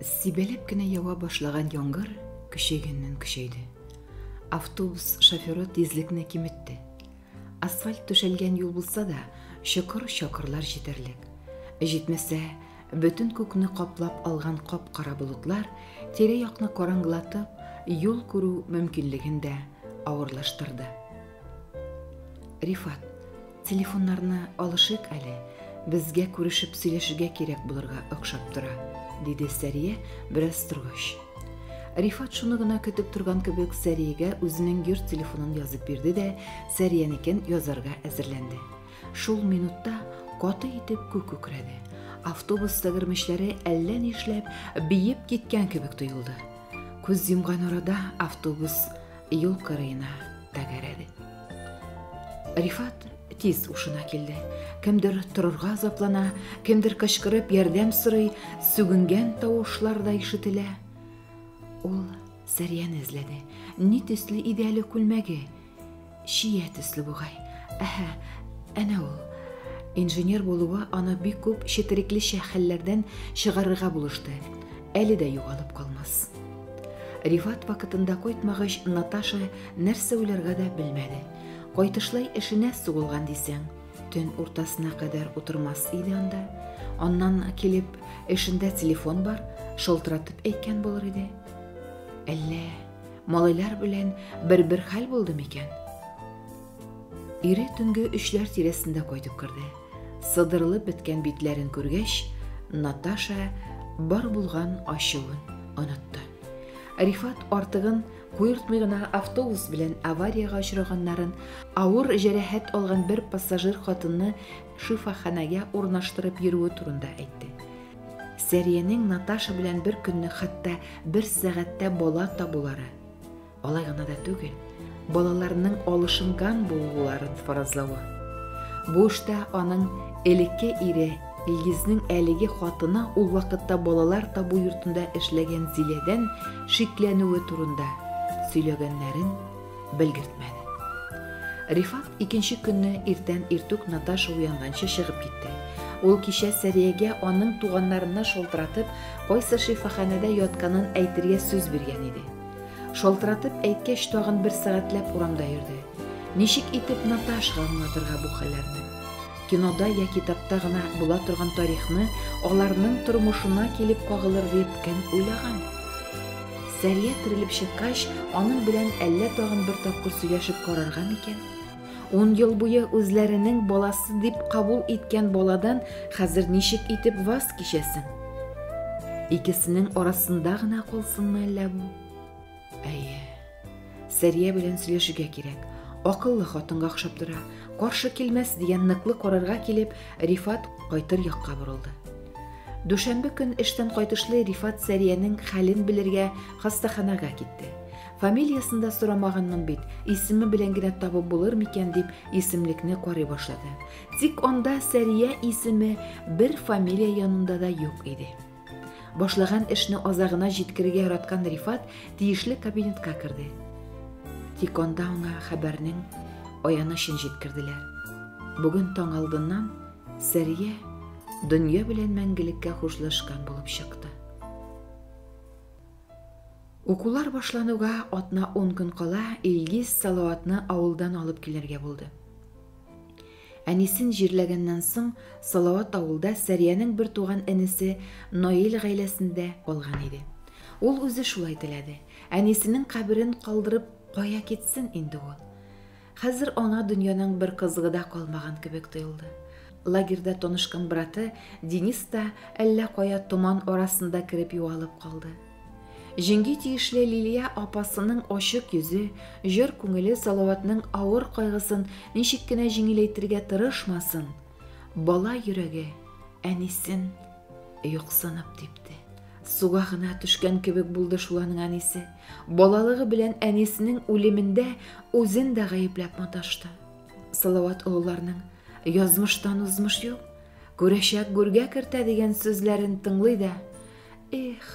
Сибәләп кенә ява башлаган яңгыр көчәйгәннән көчәйде. Автобус шоферы тизлекне киметте. Асфальт түшәлгән юл булса да, чокыр-чакырлар җитәрлек. Җитмәсә, бөтен күкне каплап алган кап-кара болытлар тирә-якны караңгылатып, юл күрү мөмкинлеген дә авырлаштырды. Рифат, телефоннарны алышыйк әле, безгә күрешеп сөйләшергә кирәк булырга охшап тора, диде Сәрия бераз торгач. Рифат шуны гына көтеп торган кебек Сәриягә үзенең йорт телефонын язып бирде дә Сәриянекен язарга әзерләнде. Шул минутта каты итеп күк күкрәде. Автобус тәгәрмәчләре әллә нишләп биеп киткән кебек тоелды. Күз йомган арада автобус юл кырыена тәгәрәде. Рифат тиз ушына килде. Кемдер торырга азаплана, кемдер кычкырып ярдәм сорый, сүгенгән тавышлар да ишетелә. Ул Сәрияне эзләде. Ни төсле иде әле күлмәге? Чия төсле бугай. Әһә, әнә ул. Инженер булуы аны бик күп четерекле хәлләрдән чыгарырга булышты. Әле дә югалып калмас. Рифат вакытында кайтмагач, Наташа нәрсә уйларга да белмәде. Кайтышлай эшенә сугылган дисәң, төн уртасына кадәр утырмас иде анда. Аннан килеп, эшендә телефон бар, шалтыратып әйткән булыр иде. Әллә малайлар белән бер-бер хәл булды микән? Ире төнге өчләр тирәсендә кайтып керде. Сыдырылып беткән битләрен күргәч, Наташа бар булган ачуын онытты. Рифат артыгын куертмый гына автобус белән авариягә очраганнарын, авыр җәрәхәт алган бер пассажир хатынны шифаханәгә урнаштырып йөрүе турында әйтте. Сәриянең Наташа белән бер көнне хәтта бер сәгатьтә бала табулары, Алай гына да түгел, балаларының алышынган булуларын фаразлавы. Бу эштә аның элекке ире Илгизнең әлеге хатыны ул вакытта балалар табу йортында эшләгән Зиләдән шикләнүе турында сөйләгәннәрен белгертмәде. Рифат икенче көнне иртән иртүк Наташа уянганчы чыгып китте. Ул кичә Сәриягә аның туганнарына шалтыратып, кайсы шифаханәдә ятканын әйтергә сүз биргән иде. Шалтыратып әйткәч, тагын бер сәгатьләп урамда йөрде. Ничек итеп Наташага аңлатырга бу хәлләрне? Кинода я китапта гына була торган тарихны аларның тормышына килеп кагылыр дип кем уйлаган? Сәрия терелеп чыккач, аның белән әллә тагын бер тапкыр сөйләшеп карарга микән? Ун ел буе үзләренең баласы дип кабул иткән баладан хәзер ничек итеп ваз кичәсең? Икесенең арасында гына калсынмы әллә бу? Әйе. Сәрия белән сөйләшергә кирәк. Акыллы хатынга охшап тора. Каршы килмәс дигән ныклы карарга килеп, Рифат кайтыр якка борылды. Дүшәмбе көн эштән кайтышлый Рифат Сәриянең хәлен белергә хастаханәгә китте. Фамилиясен дә сорамаганмын бит, исеме белән генә табып булыр микән дип исемлекне карый башлады. Тик анда Сәрия исеме бер фамилия янында да юк иде. Башлаган эшне азагына җиткерергә яраткан Рифат тиешле кабинетка керде. Тик анда аңа хәбәрнең аянычын җиткерделәр. Бүген таң алдыннан Сәрия дөнья белән мәңгелеккә хушлашкан булып чыкты. Укулар башлануга атна-ун көн кала Илгиз Салаватны авылдан алып килергә булды. Әнисен җирләгәннән соң Салават авылда Сәриянең бер туган энесе Наил гаиләсендә калган иде. Ул үзе шулай теләде. Әнисенең каберен калдырып кая китсен инде ул? Хәзер аңа дөньяның бер кызыгы да калмаган кебек тоелды. Лагерьда танышкан браты Денис та әллә кая томан арасында кереп югалып калды. Җиңги тиешле Лилия апасының ачык йөзе, җор күңеле Салаватның авыр кайгысын ничек кенә җиңеләйтергә тырышмасын, бала йөрәге әнисен юксынып типте. Суга гына төшкән кебек булды шул аның әнисе. Балалыгы белән әнисенең үлемендә үзен дә гаепләп маташты. Салават олыларның язмыштан узмыш юк, күрәчәк гүргә кертә дигән сүзләрен тыңлый да, эх,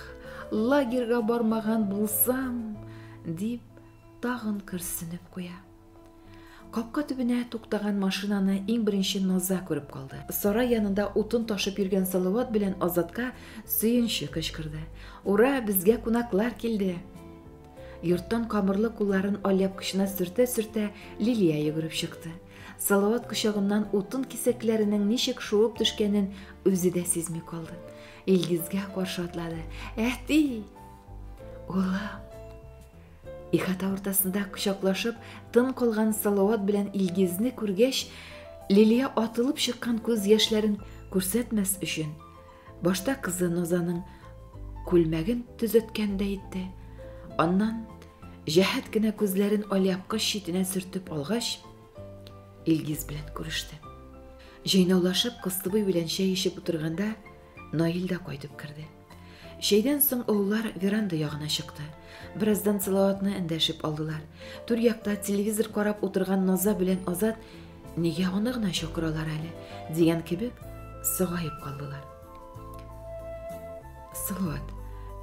лагерьга бармаган булсам, дип тагын көрсенеп куя. Капка төбенә туктаган машинаны иң беренче Наза күреп калды. Сарай янында утын ташып йөргән Салават белән Азатка сөенче кычкырды. Ура, безгә кунаклар килде! Йорттан камырлы кулларын алъяпкычына сөртә-сөртә Лилия йөгереп чыкты. Салават кочагыннан утын кисәкләренең ничек шуып төшкәнен үзе дә сизми калды. Илгизгә каршы атлады. Әти! Улым! Ихата уртасында кочаклашып, тын калган Салават белән Илгизне күргәч, Лилия атылып чыккан күз яшьләрен күрсәтмәс өчен, башта кызы Назаның күлмәген төзәткәндәй итте, аннан җәһәт кенә күзләрен алъяпкыч читенә сөртеп алгач, Илгиз белән күреште. Җыйнаулашып кыстыбый белән чәй эчеп утырганда, Наил дә кайтып керде. Чәйдән соң олылар веранда ягына чыкты. Бераздан Салаватны эндәшеп алдылар. Түр якта телевизор карап утырган Наза белән Азат нигә аны гына чакыралар әле дигән кебек сагаеп калдылар. Салават,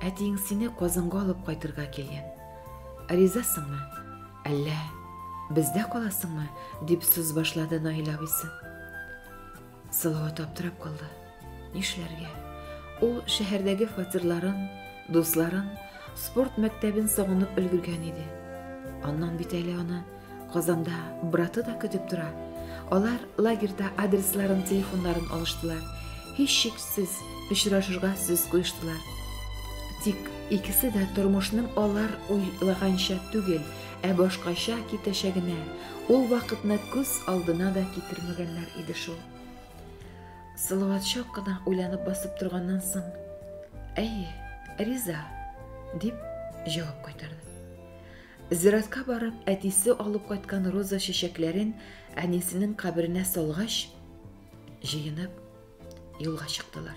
әтиең сине Казанга алып кайтырга килгән. Ризасыңмы? Әллә бездә каласыңмы? дип сүз башлады Наил абыйсы. Салават аптырап калды. Нишләргә? Ул шәһәрдәге фатирларын, дусларын, спорт мәктәбен сагынып өлгергән иде. Аннан бит әле аны Казанда браты да көтеп тора. Алар лагерьда адресларын, телефоннарын алыштылар. Һичшиксез очрашырга сүз куештылар. Тик икесе дә тормышның алар уйлаганча түгел, ә башкача китәчәгенә ул вакытны күз алдына да китермәгәннәр иде шул. Салават чак кына уйланып басып торганнан соң, "Әйе, риза", дип җавап кайтарды. Зиратка барып, әтисе алып кайткан роза чәчәкләрен әнисенең каберенә салгач, җыенып юлга чыктылар.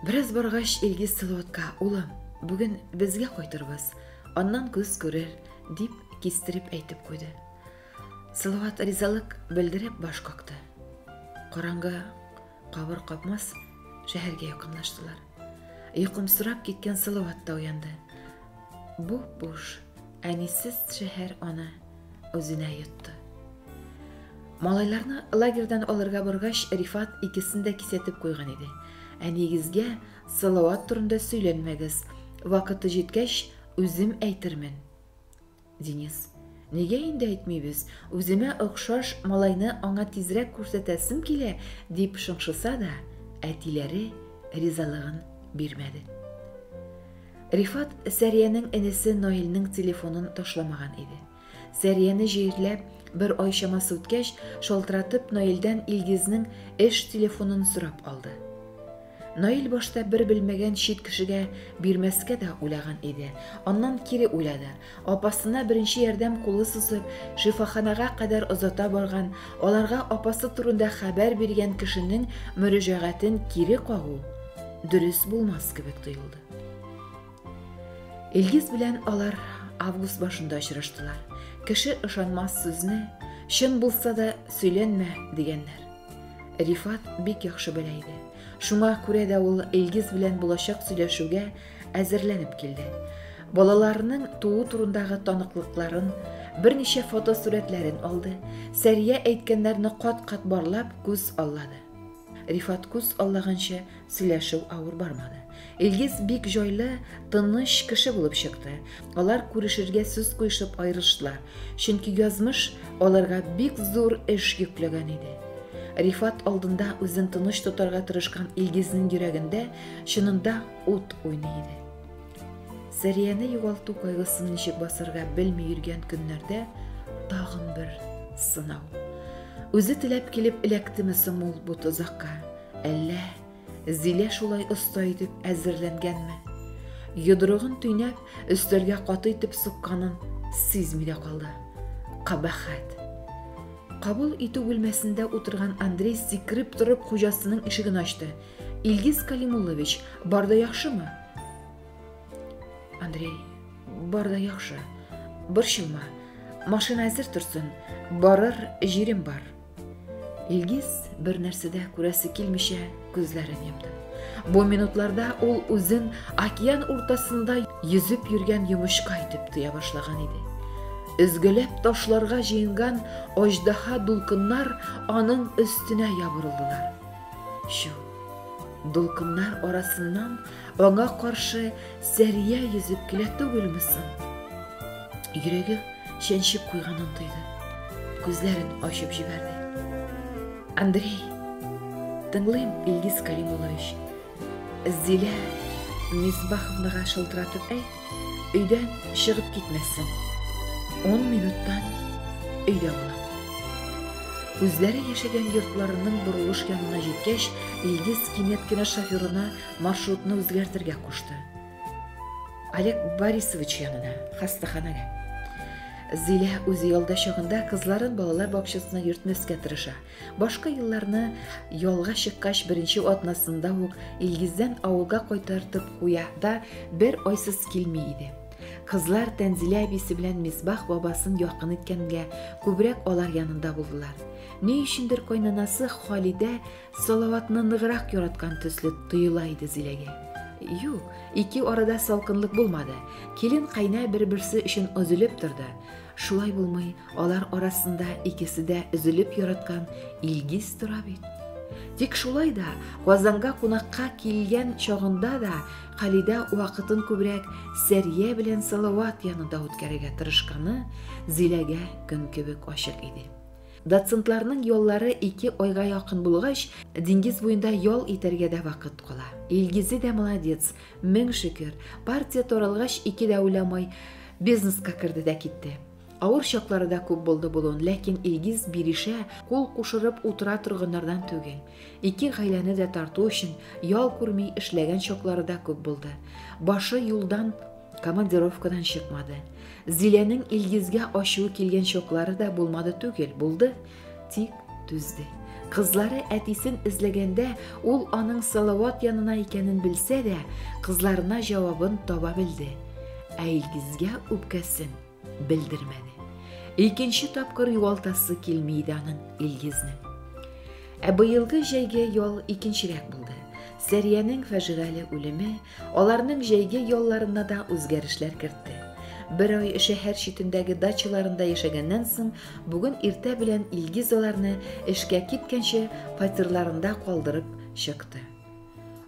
Бераз баргач, Илгиз Салаватка, "Улым, бүген безгә кайтырбыз, аннан күз күрер", дип кистереп әйтеп куйды. Салават ризалык белдереп баш какты. Караңгы кабыр капмас шәһәргә якынлаштылар. Йокымсырап киткән Салават та уянды. Бу буш, әнисез шәһәр аны үзенә йотты. Малайларны лагерьдан алырга баргач, Рифат икесен дә кисәтеп куйган иде. Әнигезгә Салават турында сөйләнмәгез. Вакыты җиткәч, үзем әйтермен. Денис, нигә инде әйтмибез? Үземә охшаш малайны аңа тизрәк күрсәтәсем килә, дип шыңшыса да, әтиләре ризалыгын бирмәде. Рифат Сәриянең энесе Наилнең телефонын ташламаган иде. Сәрияне җирләп, бер ай чамасы үткәч, шалтыратып Наилдән Илгизнең эш телефонын сорап алды. Наил башта бер белмәгән чит кешегә бирмәскә дә уйлаган иде. Аннан кире уйлады. Апасына беренче ярдәм кулы сузып, шифаханага кадәр озата барган, аларга апасы турында хәбәр биргән кешенең мөрәҗәгатен кире кагу дөрес булмас кебек тоелды. Илгиз белән алар август башында очраштылар. Кеше ышанмас сүзне, чын булса да сөйләнмә, дигәннәр. Рифат бик яхшы белә иде. Шуңа күрә дә ул Илгиз белән булачак сөйләшүгә әзерләнеп килде. Балаларының туу турындагы таныклыкларын, берничә фотосурәтләрен алды. Сәрия әйткәннәрне кат-кат барлап күз аллады. Рифат күз аллаганча сөйләшү авыр бармады. Илгиз бик җайлы, тыныч кеше булып чыкты. Алар күрешергә сүз куешып аерылыштылар, чөнки язмыш аларга бик зур эш йөкләгән иде. Рифат алдында үзен тыныч тотарга тырышкан Илгизнең йөрәгендә чынында ут уйный иде. Сәрияне югалту кайгысын ничек басарга белми йөргән көннәрдә тагын бер сынау. Үзе теләп килеп эләктеме соң ул бу тозакка? Әллә Зилә шулай оста итеп әзерләнгәнме? Йодрыгын төйнәп, өстәлгә каты итеп сукканын сизми дә калды. Кабахәт. Кабул итү бүлмәсендә утырган Андрей сикереп торып хуҗасының ишеген ачты. Илгиз Калимуллович, бар да яхшымы? Андрей, бар да яхшы. Борчылма. Машина әзер торсын. Барыр җирем бар. Илгиз бер нәрсә дә күрәсе килмичә күзләрен йомды. Бу минутларда ул үзен океан уртасында йөзеп йөргән йомычка итеп тоя башлаган иде. Өзгәләп ташларга җыенган аждаһа дулкыннар аның өстенә ябырылдылар. Чү, дулкыннар арасыннан аңа каршы Сәрия йөзеп килә түгелме соң? Йөрәге чәнчеп куйганын тойды. Күзләрен ачып җибәрде. Андрей, тыңлыйм, Илгиз Калимуллович. Зилә Мисбаховнага шылтыратып әйт, өйдән чыгып китмәсен. Ун минуттан өйдә булам. Үзләре яшәгән йортларының борылыш янына җиткәч, Илгиз кинәт кенә шоферына маршрутны үзгәртергә кушты. Олег Борисович янына, хастаханәгә. Зилә үзе ялда чагында кызларын балалар бакчасына йөртмәскә тырыша. Башка елларны ялга чыккач беренче атнасында ук Илгиздән авылга кайтартып куя да бер айсыз килми иде. Кызлар Тәнзилә әбисе белән Мисбах бабасын якын иткәнгә күбрәк алар янында булдылар. Ни өчендер кайнанасы Халидә Салаватны ныграк яраткан төсле тоела иде Зиләгә. Юк, ике арада салкынлык булмады. Килен кайна бер-берсе өчен өзелеп торды. Шулай булмый, алар арасында икесе дә өзелеп яраткан Илгиз тора бит. Тик шулай да Казанга кунакка килгән чагында да Халидә вакытын күбрәк Сәрия белән Салават янында үткәрергә тырышканы Зиләгә көн кебек ачык иде. Доцентларның яллары ике айга якын булгач, диңгез буенда ял итәргә дә вакыт кала. Илгизе дә молодец, мең шөкер, партия таралгач ике дә уйламый, бизнеска керде дә китте. Авыр чаклары да күп булды булуын, ләкин Илгиз бирешә, кул кушырып утыра торганнардан түгел. Ике гаиләне дә тарту өчен ял күрми эшләгән чаклары да күп булды. Башы юлдан командировкадан чыкмады. Зиләнең Илгизгә ачуы килгән чаклары да булмады түгел, булды, тик түзде. Кызлары әтисен эзләгәндә, ул аның Салават янына икәнен белсә дә, кызларына җавабын таба белде. Ә Илгизгә үпкәсен белдермәде. Икенче тапкыр югалтасы килми иде аның Илгизне. Ә быелгы җәйге ял икенчерәк булды. Сәриянең фаҗигале үлеме аларның җәйге ялларына да үзгәрешләр кертте. Бер ай шәһәр читендәге дачаларында яшәгәннән соң, бүген иртә белән Илгиз аларны эшкә киткәнче фатирларында калдырып чыкты.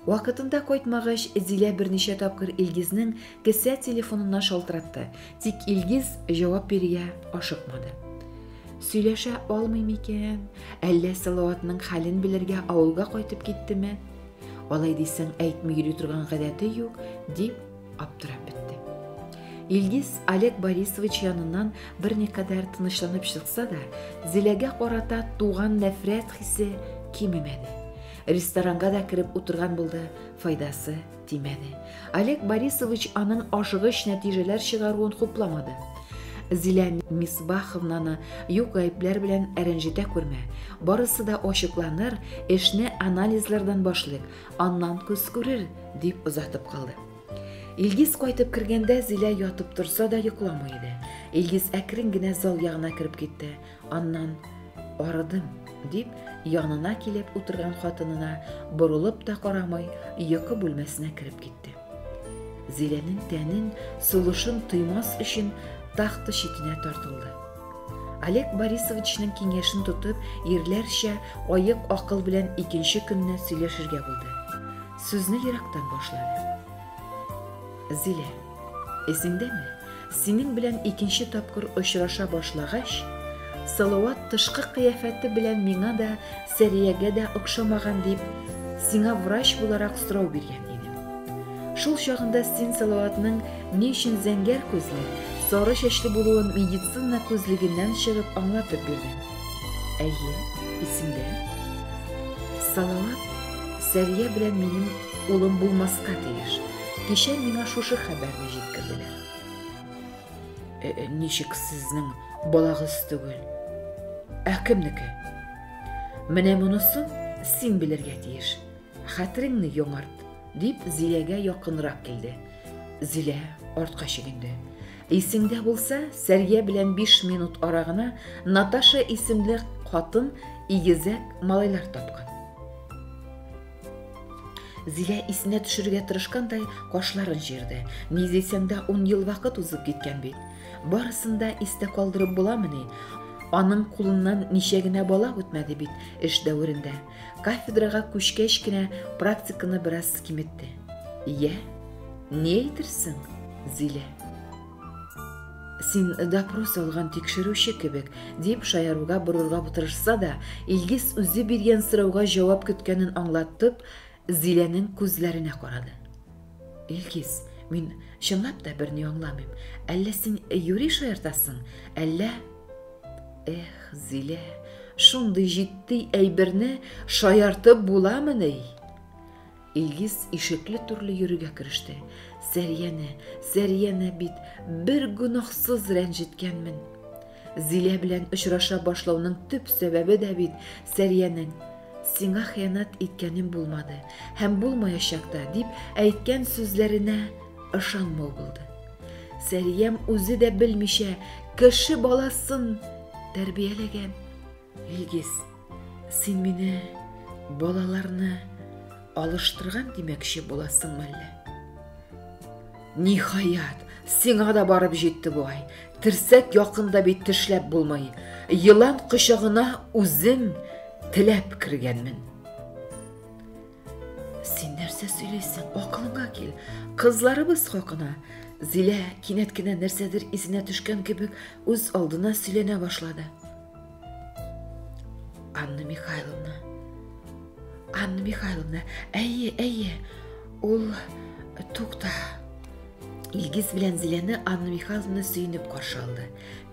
Вакытында кайтмагач, Зилә берничә тапкыр Илгизнең кесә телефонына шалтыратты, тик Илгиз җавап бирергә ашыкмады. Сөйләшә алмый микән? Әллә Салаватның хәлен белергә авылга кайтып киттеме? Алай дисәң, әйтми йөри торган гадәте юк, дип аптырап бетте. Илгиз Олег Борисович яныннан берникадәр тынычланып чыкса да, Зиләгә карата туган нәфрәт хисе кимемәде. Ресторанга да кереп утырган булды, файдасы тимәде. Олег Борисович аның ашыгыч нәтиҗәләр чыгаруын хупламады. Зилә Мисбаховнаны юк гаепләр белән рәнҗетә күрмә. Барысы да ачыкланыр, эшне анализлардан башлыйк, аннан күз күрер, дип озатып калды. Илгиз кайтып кергәндә Зилә ятып торса да йокламый иде. Илгиз әкрен генә зал ягына кереп китте. Аннан арыдым, дип, янына килеп утырган хатынына борылып та карамый, йокы бүлмәсенә кереп китте. Зиләнең тәнен, сулышын тоймас өчен тахта читенә тартылды. Олег Борисовичның киңәшен тотып, ирләрчә аек акыл белән икенче көнне сөйләшергә булды. Сүзне ерактан башлады. Зилә, исеңдәме, синең белән икенче тапкыр очраша башлагач, Салават тышкы кыяфәте белән миңа да, Сәриягә дә охшамаган дип, сиңа врач буларак сорау биргән идем. Шул чагында син Салаватның ни өчен зәңгәр күзле, сары чәчле булуын медицина күзлегеннән чыгып аңлатып бирдең. Әйе, исемдә. Салават Сәрия белән минем улым булмаска тиеш. Кичә миңа шушы хәбәрне җиткерделәр. Э, э, ничек сезнең балагыз түгел? Ә кемнеке? Менә монысын син белергә тиеш. Хәтереңне яңарт, дип Зиләгә якынрак килде. Зилә артка чигенде. Исеңдә булса, Сәрия белән 5 минут ара гына Наташа исемле хатын игезәк малайлар тапкан. Зилә исенә төшерергә тырышкандай кашларын җыерды. Ни дисәң дә, ун ел вакыт узып киткән бит. Барысын да истә калдырып буламыни? Аның кулыннан ничә генә бала үтмәде бит эш дәверендә. Кафедрага күчкәч кенә практиканы бераз киметте. Йә, ни әйтерсең, Зилә? Син допрос алган тикшерүче кебек, дип шаяруга борырга тырышса да, Илгиз үзе биргән сорауга җавап көткәнен аңлатып, Зиләнең күзләренә карады. Илгиз, мин чынлап та берни аңламыйм. Әллә син юри шаяртасың, әллә... Эх, Зилә, шундый җитди әйберне шаяртып буламыни? Илгиз ишекле-түрле йөрергә кереште. Сәрияне, Сәрияне бит бер гөнаһсыз рәнҗеткәнмен. Зилә белән очраша башлауның төп сәбәбе дә бит Сәриянең сиңа хыянәт иткәнем булмады һәм булмаячак та дип әйткән сүзләренә ышанмау булды. Сәриям үзе дә белмичә кеше баласын тәрбияләгән. Илгиз, син мине балаларны алыштырган димәкче буласыңмы әллә? Ниһаять, сиңа да барып җитте бугай. Терсәк якында бит тешләп булмый. Елан кочагына үзем теләп кергәнмен. Син нәрсә сөйлисең? Акылыңа кил. Кызларыбыз хакына. Зилә кинәт кенә нәрсәдер исенә төшкән кебек үз алдына сөйләнә башлады. Анна Михайловна. Анна Михайловна, әйе, әйе. Ул тукта. Илгиз белән Зиләне Анна Михайловна сөенеп каршы алды.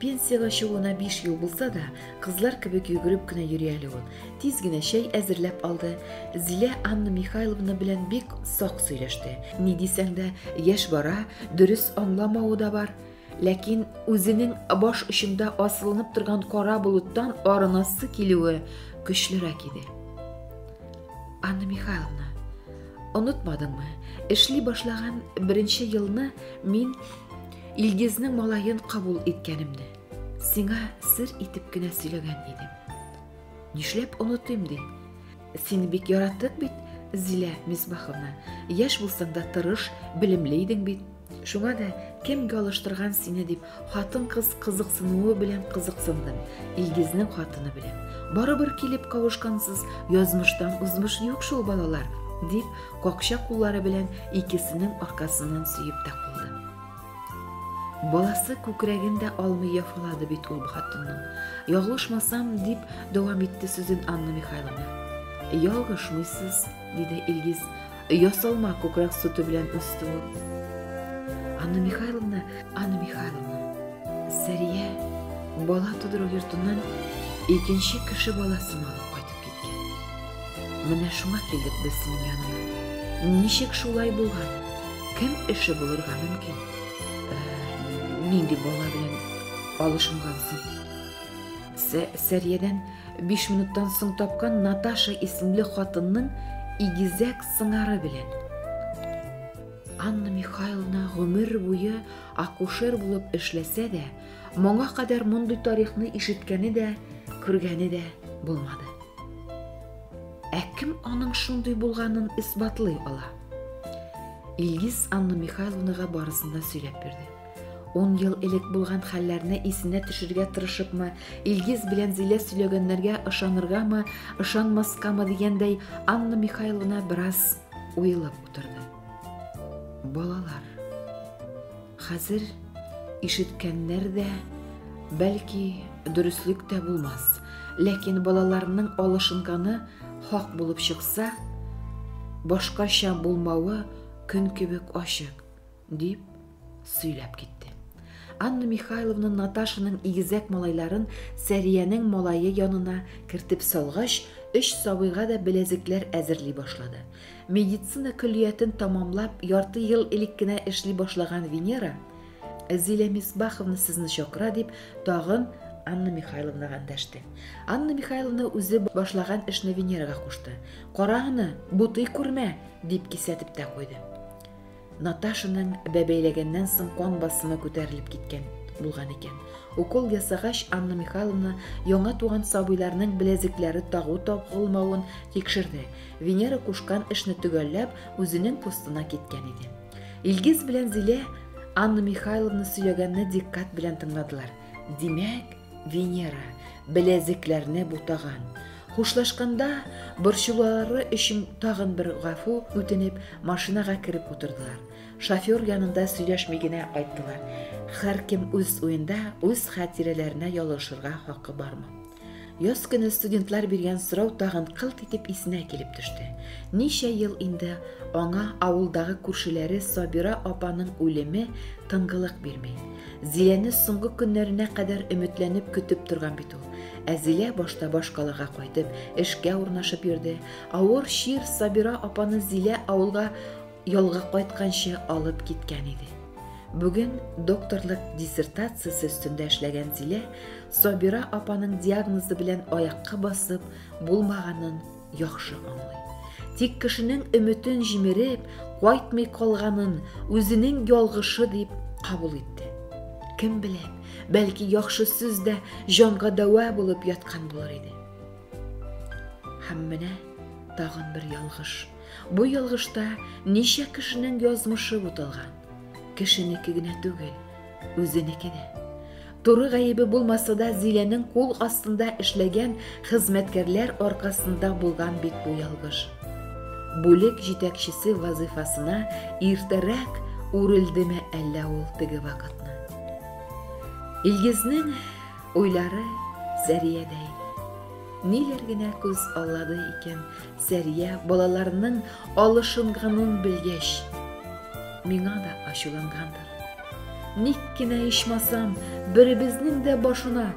Пенсиягә чыгуына 5 ел булса да, кызлар кебек йөгереп кенә йөри әле ул. Тиз генә чәй әзерләп алды. Зилә Анна Михайловна белән бик сак сөйләште. Ни дисәң дә, яшь бара, дөрес аңламавы да бар. Ләкин үзенең баш очында асылынып торган кара болыттан арынасы килүе көчлерәк иде. Анна Михайловна, онытмадыңмы, эшли башлаган беренче елны мин Илгизнең малаен кабул иткәнемне сиңа сер итеп кенә сөйләгән идем. Нишләп онытыйм ди? Сине бик яраттык бит, Зилә Мисбаховна. Яшь булсаң да тырыш, белемле идең бит. Шуңа да кемгә алыштырган сине дип хатын-кыз кызыксынуы белән кызыксындым. Илгизнең хатыны белән. Барыбер килеп кавышкансыз, язмыштан узмыш юк шул балалар, дип какча куллары белән икесенең аркасыннан сөеп тә куйды. Баласы күкрәген дә алмый яфалады бит ул хатынның. Ялгышмасам, дип дәвам итте сүзен Анна Михайловна. Ялгышмыйсыз, диде Илгиз. Ясалма күкрәк сөте белән үсте ул. Анна Михайловна, Анна Михайловна, Сәрия бала тудыру йортыннан икенче кеше баласын алып кайтып киткән. Менә шуңа килдек без синең яныңа. Ничек шулай булган? Кем эше булырга мөмкин? Ә, нинди бала белән алышынгансың? Сәриядән 5 минуттан соң тапкан Наташа исемле хатынның игезәк сыңары белән. Анна Михайловна гомер буе акушер булып эшләсә дә, моңа кадәр мондый тарихны ишеткәне дә, күргәне дә булмады. Ә кем аның шундый булганын исбатлый ала? Илгиз Анна Михайловнага барысын да сөйләп бирде. Ун ел элек булган хәлләрне исенә төшерергә тырышыпмы, Илгиз белән Зилә сөйләгәннәргә ышаныргамы, ышанмаскамы дигәндәй, Анна Михайловна бераз уйлап утырды. Балалар. Хәзер ишеткәннәр дә, бәлки, дөреслек тә булмас. Ләкин балаларның алышынганы хак булып чыкса, башкача булмавы көн кебек ачык, дип сөйләп китте. Анна Михайловна Наташаның игезәк малайларын Сәриянең малае янына кертеп салгач, өч сабыйга да беләзекләр әзерли башлады. Медицина көллиятен тамамлап, ярты ел элек кенә эшли башлаган Венера, Зилә Мисбаховна сезне чакыра дип, тагын Анна Михайловнага эндәште. Анна Михайловна үзе башлаган эшне Венерага кушты. Кара аны, бутый күрмә, дип кисәтеп тә куйды. Наташаның бәбәйләгәннән соң кан басымы күтәрелеп киткән. булган икән. Укол ясагач, Анна Михайловна яңа туган сабыйларның беләзекләре тагу-тагылмавын тикшерде. Венера кушкан эшне төгәлләп, үзенең постына киткән иде. Илгиз белән Зилә Анна Михайловна сөйләгәнне дикъкать белән тыңладылар. Димәк, Венера беләзекләрне бутаган. Хушлашканда, борчылулары өчен тагын бер гафу үтенеп, машинага кереп утырдылар. Шофер янында сөйләшми генә кайттылар. Һәркем үз уенда, үз хатирәләренә ялгышырга хакы бармы? Яз көне студентлар биргән сорау тагын кылт итеп исенә килеп төште. Ничә ел инде аңа авылдагы күршеләре Сабира апаның үлеме тынгылык бирми. Зиләне соңгы көннәренә кадәр өметләнеп көтеп торган бит ул. Ә Зилә башта башкалага кайтып, эшкә урнашып йөрде. Авыр чир Сабира апаны Зилә авылга ялга кайтканчы алып киткән иде. Бүген докторлык диссертациясе өстендә эшләгән Зилә Сабира апаның диагнозы белән аякка басып булмаганын яхшы аңлый. Тик кешенең өметен җимереп, кайтмый калганын үзенең ялгышы дип кабул итте. Кем белә, бәлки яхшы сүз дә җанга дәва булып яткан булыр иде. Һәм менә тагын бер ялгыш. Бу ялгышта ничә кешенең язмышы буталган. Кешенеке генә түгел, үзенеке дә. Туры гаебе булмаса да, Зиләнең кул астында эшләгән хезмәткәрләр аркасында булган бит бу ялгыш. Бүлек җитәкчесе вазыйфасына иртәрәк үрелдеме әллә ул теге вакытны? Илгизнең уйлары Сәриядә иде. Ниләр генә күз аллады икән Сәрия балаларының алышынганын белгәч, миңа да ачулангандыр. Ник кенә ичмасам, беребезнең дә башына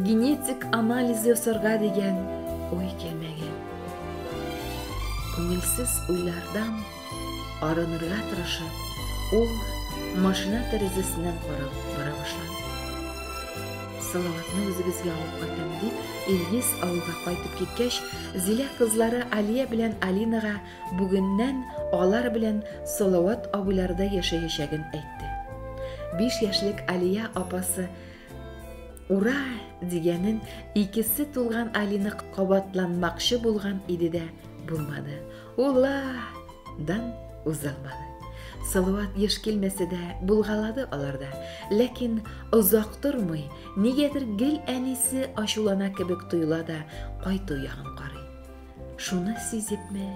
генетик анализ ясарга дигән уй килмәгән. Күңелсез уйлардан Арынырга тырышып, ул машина тәрәзәсеннән карап бара башлады. Салаватны үзебезгә алып кайтам дип, Илгиз авылга кайтып киткәч, Зилә кызлары Алия белән Алинага бүгеннән алар белән Салават абыйларда яшәячәген әйтте. Биш яшьлек Алия апасы Ура! дигәнен икесе тулган Алина кабатланмакчы булган иде дә, булмады. Ула! дан узалмады. Салават еш килмәсә дә, булгалады аларда. Ләкин озак тормый, нигәдер гел әнисе ачулана кебек тоела да кайту ягын карый. Шуны сизепме,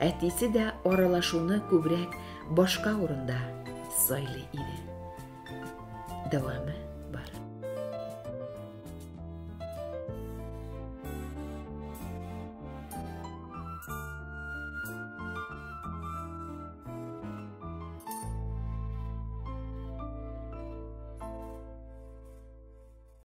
әтисе дә аралашуны күбрәк башка урында сайлый иде. Дәвамы.